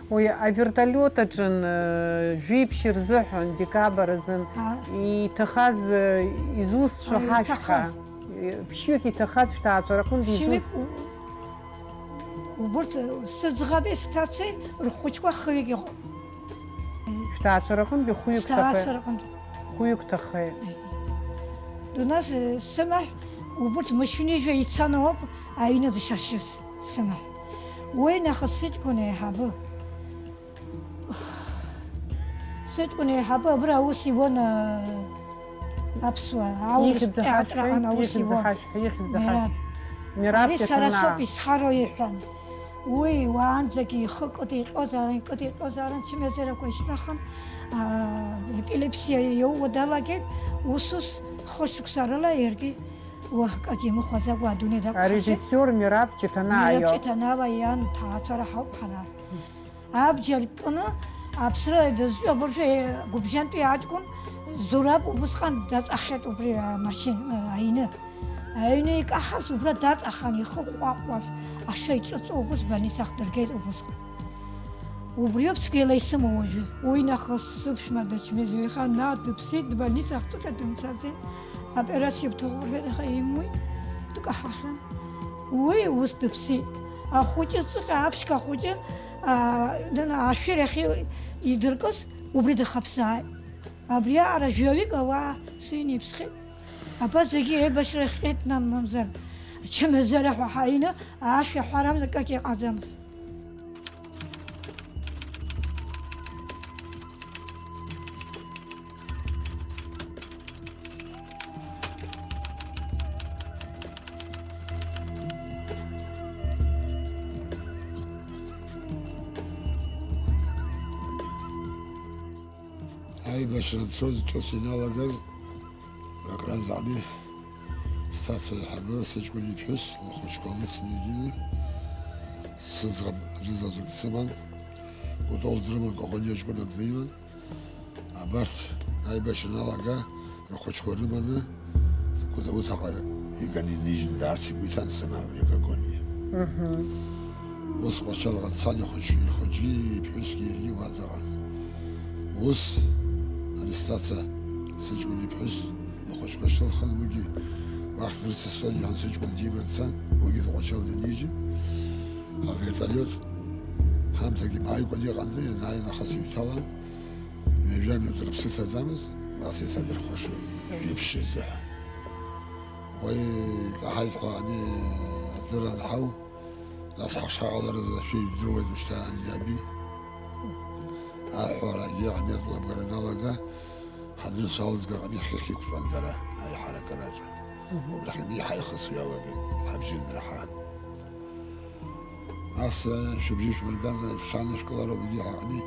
Уи авертолиот аҿын, э, жәиԥшь рзыҳәан, декабр азын, А. иҭахаз, э, изусҭцәа Аиҭахаз. ҳашәҭа. Э, ԥшьҩык иҭахаз шәҭаацәа рҟынтә изус- Ԥшьҩык у-, убырҭ, э, сыӡӷаби сҭацеи рхәыҷқәа хҩык иҟоуп. Шәҭаацәа рҟынтә хәҩык ҭахеит. Сҭаацәа рҟынтә. Хәҩык ҭахеит. Дунас, э, сымаҳә, убырҭ мышәнижәа ицан ауп аҩны дышашьыз. Сымаҳә. Уи нахыс сыҷкәын еиҳабы. Сыҷкәын еиҳабы абра аус иуан, а, аԥсуаа, аурыс Ихьӡ театраҟны ҳашәҳәеи, аус ихьӡ иуан. ҳашәҳәеи, ихьӡ Мираб. ҳашәҳәеи. Мираб Ари сара Кьаҭанаа. Соуп исхароу иҳәан. Уи уаанӡагьы ихы кыдиҟьозаарын, кыдиҟьозаарын, чымазарақәа ишьҭнахын, а, епилепсиа иоуа далагеит, ус-ус хышықәса рыла иаргьы Уаҳкагьы имыхәаӡакәа адунеи дақәхашьеит. Арежиссиор Мираб Ҷыҭанаа Мираб иоуп. Ҷыҭанаа иан ҭаацәара ҳауп ҳара. Абџьар кны аԥсра дызҿу абыржәы гәыбжьантәи аҷкәын Зураб убысҟан даҵаххьеит убри амашьын, аҩны. Аҩны икаҳаз убра даҵаххан ихы ҟәаҟәаз ашьа иҿыҵуа убыс больницахь дыргеит убысҟан. Убриоуп цәгьала исымоу уажәы. Уи нахыс сыԥшәма дычмазаҩ ихан, наҟ дыԥсит, дбольницахь ҵәҟьа дымцаӡеит. Аоперациа бҭахуп рҳәеит, аха имуит, дкаҳахьан. Уи ус дыԥсит. Ахәыҷы ҵәҟьа, аԥшьга хәыҷы, аа, дана ашәыр ахьы идыркыз, убри дахаԥсааит. Абриаҟара жәаҩык ауаа сыҩны иԥсхьеит. Абас зегьы еибашьра иахҟьеит, нан, мамзар, ачымазара ҳәа ҳаины, ашәа ҳәарамзар акгьы ҟаӡамызт. Аибашьра анцоз ҿыц иналагаз, Акразаами, сҭаца еиҳабы, сыҷкәын иԥҳәыс, лхәыҷқәа лыцны егьины, сыӡӷаб аӡәызаҵәык дсыман, Кәтол дрыман, Коӷониа ҷкәынак диман. Абарҭ аибашьра аналага, рхәыҷқәа рыманы, Гәдоуҭаҟа иганы инижьны даарц игәы иҭан сымаҳә абри Коӷониа. Мгм. Ус Ҟәарчалҟа дцан, ихәыҷ-, ихәыҷгьы, иԥҳәысгьы иаргьы гәаҵаҟан. Ус ари сҭаца сыҷкәын иԥҳәыс лхәыҷқәа шьҭылхын, уигьы уахь дрыцысҵон, иан сыҷкәын диман дцан, уигьы Ҟәарчал данижьы. Авертолиот ҳамҭакы имааикәан иҟан, ианааи нахыс иҩҭалан, ҩажәа минуҭ рыԥсы ҭаӡамызт, нас иҭадырхәашон, жәиԥшь рзыҳәан. Уи икаҳаит ҳәа ани аӡы ранҳау, нас ҳашаҟаларыз ашәа ижәдыруеит ушьҭа ани аби. Аҳәарагьы аҳмеҭ лабгара налага, ҳадырцәалызга ҟами хыхь иқәтәан дара аиҳаракыраҿы. Мгм. Убрахьгьы ҳаихысуа иалагеит, ҳабжьы нраҳан. Нас, э, шәыбжьы шәмырган, шәҽанышәкылароуп, егьи ҳаҟами,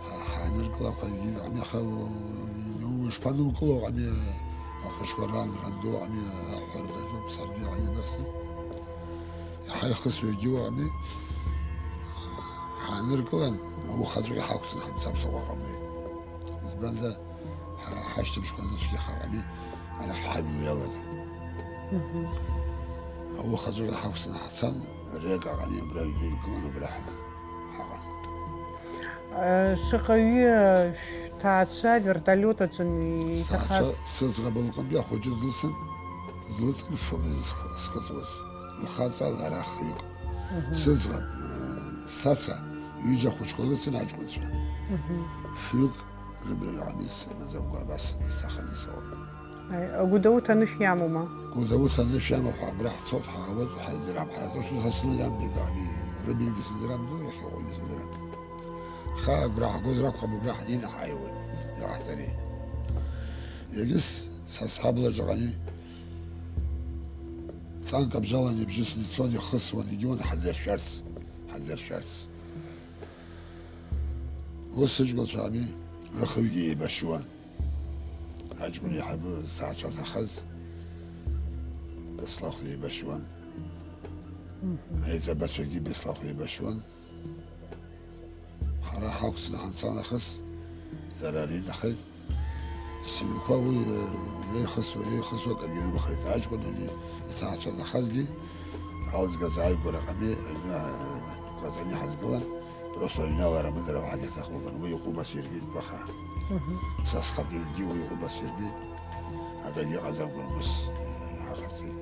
ҳа-, ҳааныркылақәа, егьи ҳаҟами, аха, у-, ушԥанукыло, ҟами, ахәыҷқәа ран, ран ду, ҟами, аҳәара даҿуп, саргьы ҟами, нас, иҳаихысуа егьи уаҟами, ҳааныркылан, ауха аӡәгьы ҳақәҵны ҳамцаԥсо ҟамлеит. Избанзар, ҳа-, ҳашьҭыбжьқәа анцәгьа ҳаҟами, арахь ҳажәла иалагеит. Мгм. Ауха аӡәгьы ҳақәҵны ҳцан, Река ҟами, абра ҩны иргылан, абра ҳа-, ҳаҟан. Э, шаҟаҩы шәҭаацәа вертолиот аҿы иҭахаз? Сҭаацәа, сыӡӷаб лҟынтәи ахәыҷы длыцын, длыҵан фымз зхы-, зхыҵуаз. Лхаҵа лара хҩык. Мгм. Сыӡӷаб, э, сҭаца ҩыџьа ахәыҷқәа лыцын аҷкәынцәа. Мгм. Фҩык Рыбаҩ ҟамиц маӡамкәа абас исҭахын исоуп. Аи, Гәдоуҭа анышә иамоума? Гәдоуҭа анышә иамоуп, ҳа абра ҳцоит, ҳаауеит, ҳаздырам, ҳара точно са сзы иамбеит, ами, рыбаҩгьы сыздырам, ду иахьыҟоугьы сыздырам. Аха агәра ҳгозар акәхап, убра ҳнеины ҳааиуеит, иҟаҳҵари. Егьыс са сҳабла ҿаҟани танк абжьалан ибжьысны ицон, ихысуан, егьиуан ҳадыршәарц, ҳадыршәарц. Ус сыҷкәынцәа ами, рхыҩгьы еибашьуан. Аҷкәын еиҳабы зҭаацәа ҭахаз, Беслахә еибашьуан. Аиҵбацәагьы Беслахә еибашьуан. Ҳара ҳақәҵны ҳанца нахыс, дара ринахеит. Сынқәа уи, э, еихысуа, еихысуа акгьы рымхеит. Аҷкәын ани иҭаацәа нахазгьы, алызгаз ааигәара ҟами, аҩны, э, ҟаҵаны ҳазгылан. Просто аҩны алара-мыдара уаҳагьы аҭахуп, уи иҟәыбаса иргеит баха. Мгм. Са схатәы ҩнгьы уи иҟәыбаса иргеит. Акагьы ыҟаӡамкәан ус, э, ҳаҟарҵеит.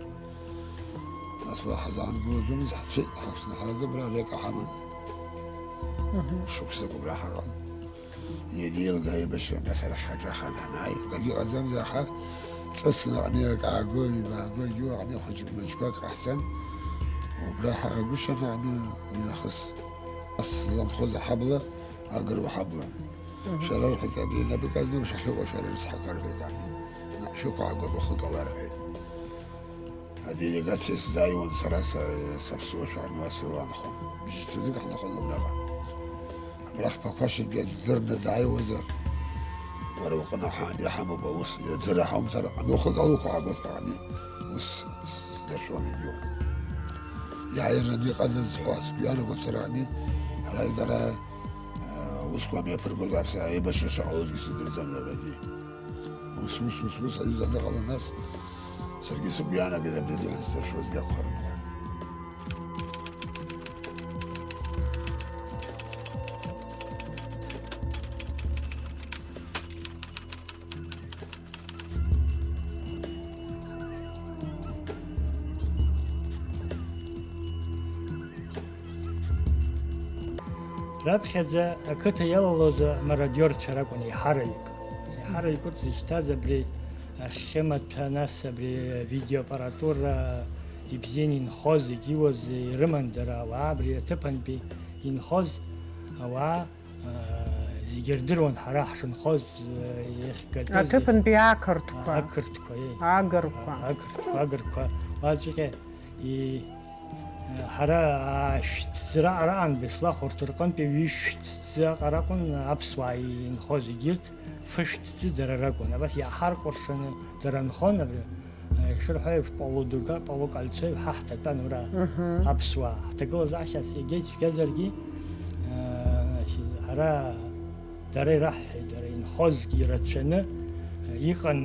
Нас уа ҳазаангылаӡомызт, ҳцеит, ҳақәсны ҳара абра арека ҳаман. Мгм. Шықәсык убра ҳаҟан. Ианеилга аибашьра абас арахь ҳаҿахан ҳанааи, акгьы ыҟаӡамзар ҳа ҿыцны аҟны акы аагои, ҩба аагои, егьиу аҟны хәыҷык мыждақәак ҟаҳҵан, убра ҳаҟагәышьан аҟны уи нахыс. Ас зланхоз аҳабла, агыруа ҳаблан. Мгм. Шәара рҳәеит, абри инапы казны шәахьыҟоу шәара рыцҳақәа рҳәеит, ани. На, шәықәаагоит уахык ала рҳәеит. Аделегациа сзааиуан сара са, саԥсуа шәаҟны уа срыланхон. Бжьҭаӡык ҳнахон абраҟа. Абрахь Ԥақәашьагьы аӡә дырны дааиуазар, уара уҟны ҳа-, иҳамоуп аус, иаӡыра ҳаумҭар, аҟны ухык алуқәаагоит ҳәа ани, ус сдыршәуан егьиуан. Иааираны иҟадаз ҳәа сгәы иаанагоит сара ани, ҳара дара, а, усқәа мҩаԥыргоз аԥсра аибашьра шыҟалозгьы сыздырӡом иаргьы. Ус, ус, ус, ус, аҩыза аныҟала, нас саргьы сыгәы иаанагеит абри азыҳәан сдыршәуазгьы акәхарын ҳәа. Раԥхьаӡа ақыҭа иалалоз амародиорцәа ракәын еиҳараҩык. Еиҳараҩык урҭ зышьҭаз абри ахьхьымаҭәа, нас абри авидеоаппаратура ибзианы инхоз, егьиуаз ирыман дара ауаа, абри аҭыԥантәи инхоз ауаа, аа, зегьы рдыруан ҳара ҳшынхоз, иахьгатәыз. Аҭыԥантәи ақырҭқәа. Ақырҭқәа, еи. Агырқәа. Ақырҭқәа, агырқәа. Уаҵәҟьа и-, ҳара аашәҭӡы раҟара аан, Беслахә урҭ рҟынтәи ҩышәҭӡы аҟара акәын аԥсуаа инхоз, егьырҭ фышәҭӡы дара ракәын. Абас иааҳаркәыршаны дара нхон, абри, ишырҳәо еиԥш, полудуга, полукольцо ҳа ҳҭатәан ура. Мгм. Аԥсуаа ҳҭагылазаашьа егьа ицәгьазаргьы, ҳара, дара ираҳҳәеит, дара инхозгьы ирацәаны иҟан,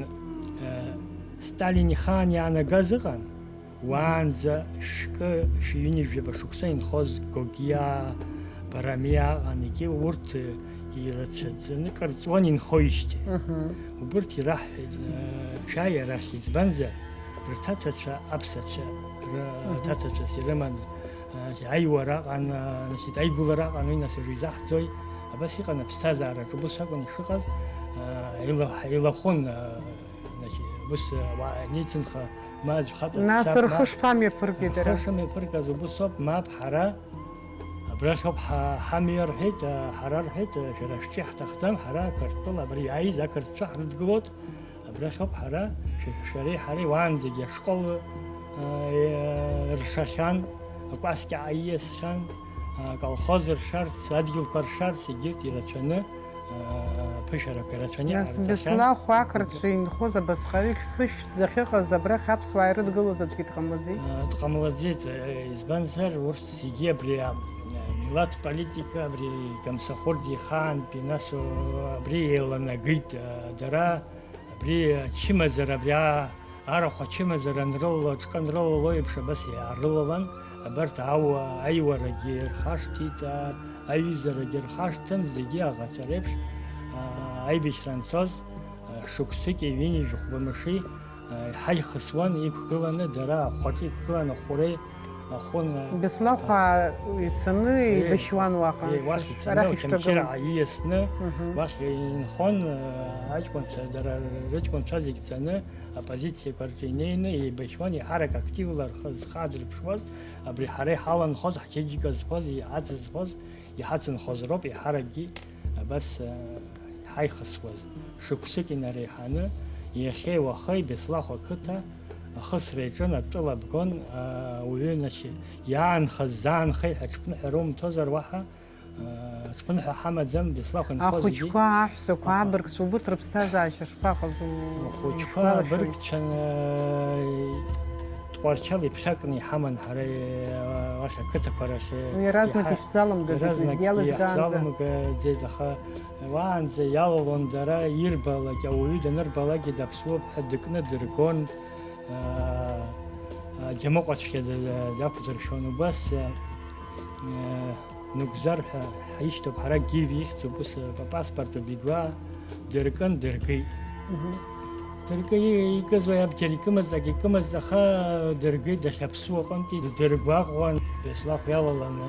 Сталин ихаан иаанагаз ыҟан. Уаанӡа шәкы, шәи ҩынҩажәаба шықәса инхоз Гогиа, Барамиа аҟан, егьи урҭ ирацәаӡаны кыр ҵуан инхоижьҭеи. Мгм. Убырҭ ираҳҳәеит, э, шәааи арахь, избанзар, рҭацацәа, аԥсацәа, ры-, Мгм. рҭацацәас ирыман, э, аиуара аҟан, э, значит, аигәылара аҟан, уи нас уажәы изаҳӡои? Абас иҟан аԥсҭазаараҿы, убыс акәын ишыҟаз, э, еила-, еилахәын, э, значит, убыс, э, уа-, анеицынха, ма аӡә хаҵа Нас дцап, рхы ма шԥамҩаԥыргеи дара? Рхы шымҩаԥыргаз убыс ауп, мап, ҳара абрахь ауп ҳа-, ҳамҩа рҳәеит, а, ҳара рҳәеит, а, шәара шәҿы иаҳҭахӡам, ҳара Қырҭтәыла абра иааиз ақырҭцәа ҳрыдгылоит, абрахь ауп ҳара, шәа-, шәареи ҳареи уаанӡагьы ашкол, а, е-, ршахьан, акәасқьа аиасхьан, а, аколхоз ршарц, адгьылқәа ршарц, егьырҭ ирацәаны, аа, ԥышәарақәа ирацәаны Нас иҟарҵахьан. Беслахә ақырҭцәа инхоз абасҟаҩык фышәҭ захьыҟаз абрахь аԥсуаа ирыдгылоз аӡәгьы дҟамлаӡеи? Аа, дҟамлаӡеит, э, избанзар, урҭ зегьы абри, а, милаҭ политика, абри Гамсахәырӡ ихаантәи, нас, о, абри еиланагеит, а, дара, абри ачымазара, абри, а, Арахә ачымазара анрылало, аҿкы анрылало еиԥш абас иаарылалан, абарҭ ауаа аиуарагьы рхашҭит, а, аҩызарагьы рхашҭын, зегьы аӷацәа реиԥш, а, аибашьра анцоз, а, шықәсыки ҩынҩажәи хәба мыши, а, иҳаихысуан иқәгыланы, дара ахәаҿы иқәгылан, ахәреи, ахәын, а, Беслахәаа ицаны Е, еибашьуан уаҟа. Е, уахь ицаны, Арахь Очамчыра ишәҭагылан. Ииасны, Мгм. Уахь инхон, а, аҷкәынцәа, дара рыҷкәынцәа зегь цаны, Аппозициақәа рҿы инеины еибашьуан, еиҳарак активла рхы зхадырԥшуаз, абри ҳара иҳаланхоз, ҳчеиџьыка зфоз, иҳацызфоз, иҳацынхоз роуп еиҳаракгьы абас, э, иҳаихысуаз. Шықәсык инареиҳаны, иахьеи уахеи Беслахә ақыҭа ахысра иаҿын, атәыла бгон, э, уаҩы, значит, иаанхаз заанхеит ҳәа ҽԥныҳәа румҭозар уаҳа, Ҵәынҳәа ҳамаӡам, Беслахә инхо зегьы. Ахәыҷқәа, аҳәсақәа, Аха. Абыргцәа, убырҭ рыԥсҭазаара шԥаҟаз у-, Ахәыҷқәа ушәгәалашәоит? Абыргцәаны, Тҟәарчал иԥхьакны иҳаман ҳара, э, уахь ақыҭақәа рахь, э, Уи иаразнак иҳа-, ишәзалымгаӡеит, иаразнак уеизгьы иалыжәгаанӡа. Иаҳзалымгаӡеит, аха уаанӡа иалалон дара, ирбалак, ауаҩы данырбалакгьы даԥсуоуп ҳәа дыкны дыргон, аа, аџьамыҟәацәгьа да-, да-, дақәдыршәон. Убас, э, э, Нугзар ҳәа ҳаишьҭоуп, ҳара Гиви ихьӡуп, ус, э, папаспорт убигуа, дыркын, дыргеит. Мгм. Дыркы-, икыз уи абџьар икымыз, ак икымыз, аха дыргеит, дахьаԥсуа аҟынтәи дыргәаҟуан, Беслахә иалаланы,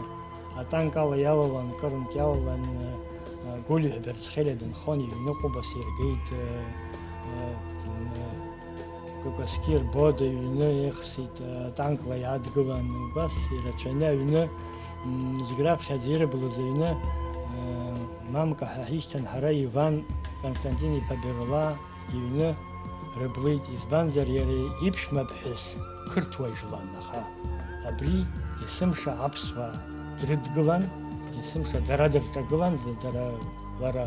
атанк ала иалалан, кырынтә иалалан, э, Гәлиа Берцхелиа дынхон, иҩны ҟәыбаса иргеит, э, э, м, э, Кәакәасқьыр Бодо иҩны ихсит, э, танкла иадгылан, убас ирацәаны аҩны, м, зегь раԥхьаӡа ирыблыз аҩны, э, Мамка ҳәа ҳишьҭан ҳара, Иван Константин-иԥа Берла иҩны рыблит, избанзар иара иԥшәма ԥҳәыс қырҭуа ижәлан, аха абри есымша аԥсуаа дрыдгылан, есымша дара дырҿагылан, дара, лара,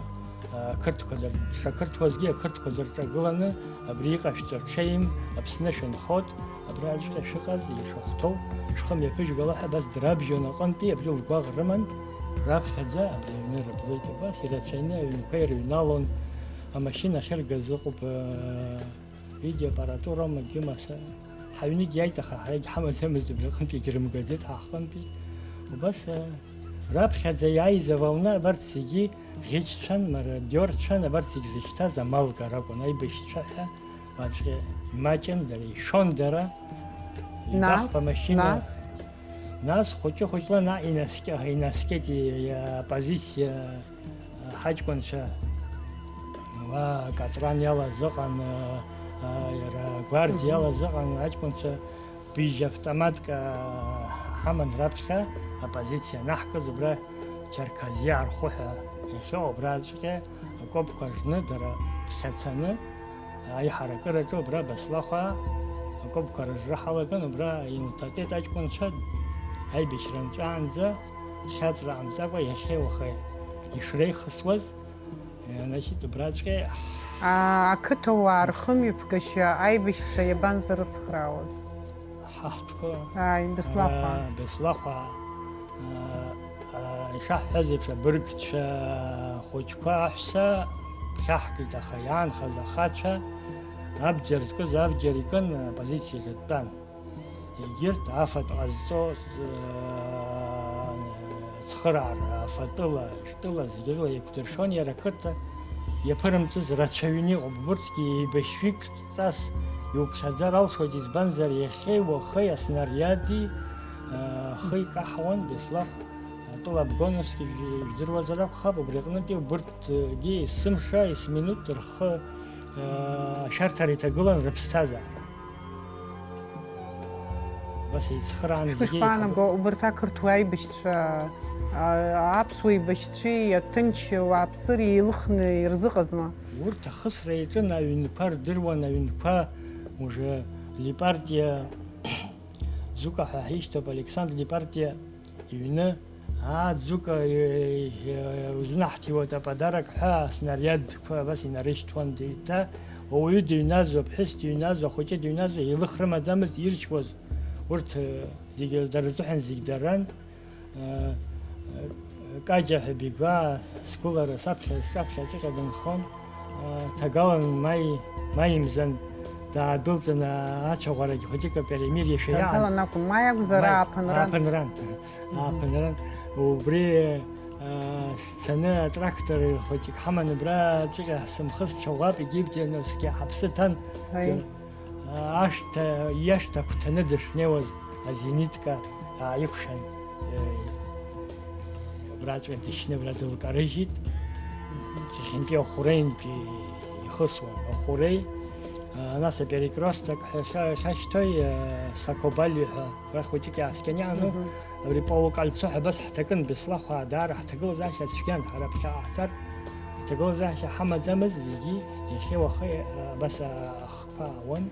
а, қырҭқәа дыр-, дшақырҭуазгьы ақырҭқәа дырҿагыланы, абри иҟашәҵо ҽеим, Аԥсны шәынхоит, абраҵәҟьа шәыҟаз, ишахәҭоу шәхы мҩаԥыжәгала ҳәа абас драбжьон аҟынтәи, абри лгәаӷ рыман, раԥхьаӡа абри аҩны рыблит, убас ирацәаҩны аҩнқәа ирыҩналон, амашьына ахьыргаз ыҟоуп, э, видеоаппаратуроума, гьымаса, ҳаҩнык иааит, аха ҳара егьҳамаӡамызт убри аҟынтәи, егьрымгаӡеит ҳа ҳҟынтәи. Убас, э, раԥхьаӡа иааиз аволна абарҭ зегьы ӷьычцәан, мародиорцәан, абарҭ зегь зышьҭаз амал гара акәын, аибашьцәа ҳәа, уаҵәҟьа имаҷын дара, ишон дара, Нас, ибахп амашьына. Нас? Нас хәыҷы-хәыҷла наҟ инаскьа-, инаскьеит и-, и-, оппозициа, ҳаҷкәынцәа. Уа Катран иалаз ыҟан, а, а, иара гвардиа Мгм. иалаз ыҟан, аҷкәынцәа быжь автоматк, а, ҳаман раԥхьа, оппозициа анаҳкыз, убра Чарказиа архәы ҳәа иахьоу, убраҵәҟьа акопқәа ржны дара ԥхьацаны, аиҳаракыраҿы убра Баслахәаа акопқәа рыжра ҳалаган, убра инлҭатәеит аҷкәынцәа аибашьра нҵәаанӡа, хьаҵра ҟамҵакәа иахьеи уахеи ишреихсуаз, значит, убраҵәҟьа А, ақыҭауаа рхымҩаԥгашьа аибашьцәа иабанӡарыцхраауаз? Ҳаҳтәқәа, Ааи, Беслахәаа. а, Беслахәаа, а, а, ишаҳҳәаз еиԥш, абыргцәа хәыҷқәа аҳәса ԥхьаҳкит, аха иаанхаз ахацәа абџьар зкыз абџьар икын, апозициаҿы дтәан. Егьырҭ афатә ҟазҵо, ц-, цхыраара, афатәыла, тәыла зегьы рыла еиқәдыршәон, иара ақыҭа иаԥырымҵыз рацәаҩны иҟоуп. Урҭгьы еибашьҩык ҵас иуԥхьаӡар алшоит, избанзар, иахьеи уахеи аснариади, а, ахы икаҳауан, Беслахә, атәыла обгонусгьы ижәдыруазар акәхап, убри аҟнытәи убырҭгьы есымша, есминуҭ рхы, а, ашәарҭара иҭагылан рыԥсҭазаара. Убас еицхырааны зегьы Шәышԥаанаго, еихагылан. Убарҭ ақырҭуа аибашьцәа, а, аԥсуа еибашьцәеи аҭынч ауааԥсыреи еилыхны ирзыҟазма? Урҭ ахысра иаҿын, аҩнқәа рдыруан, аҩнқәа уже Лепартиа, Ӡука ҳәа ҳишьҭоуп, Александр Лепартиа иҩны, аа, Ӡука, э, э, узынаҳҭиуеит аподарок ҳәа аснариадқәа абас инарышьҭуан, деиҭа ауаҩы дыҩназу, аԥҳәыс дыҩназу, ахәыҷы дыҩназу, еилых рымаӡамызт иршьуаз. Урҭ, э, зегьы дара рзыҳәан зегь даран. Э, э, Каџьа ҳәа Бигәаа сгәылара саԥхьа, сҿаԥхьа аҵәҟьа дынхон. Э, ҭагалан маи, маи мзан даадәылҵын, ацәаӷәарагь хәыҷык аперемир иашәа иаан. Ҭагалан акәым, маи акәзар, Маи, ааԥынран. Ааԥынран. Мгм. Ааԥынран. Убри, э, сцаны атрактор хәыҷык ҳаман, абра аҵәҟьа сымхысцәа уаб егьи Џьаносқьи ҳаԥсы ҭан. Аи. Ашҭа, иашҭа агәҭаны дышнеиуаз азенитка ааикәшан, э, абраҵәҟьа дышьны абра дылкарыжьит. Иахьантәи Ахәреинтәи ихысуан. Ахәреи, а, нас аперекресток ҳәа иахьа-, иахьашьҭоу, а, Сакобали ҳәа, абра хәыҷык иааскьаны иаану, Мгм. абри полукольцо ҳәа абас ҳҭакын, Беслахәаа даара ҳҭагылазаашьа цәгьан, ҳара ԥхьаҟа ҳцар, ҳҭагылазаашьа ҳамаӡамызт, зегьы иахьеи уахеи, а, абас, а, ахқәа аауан.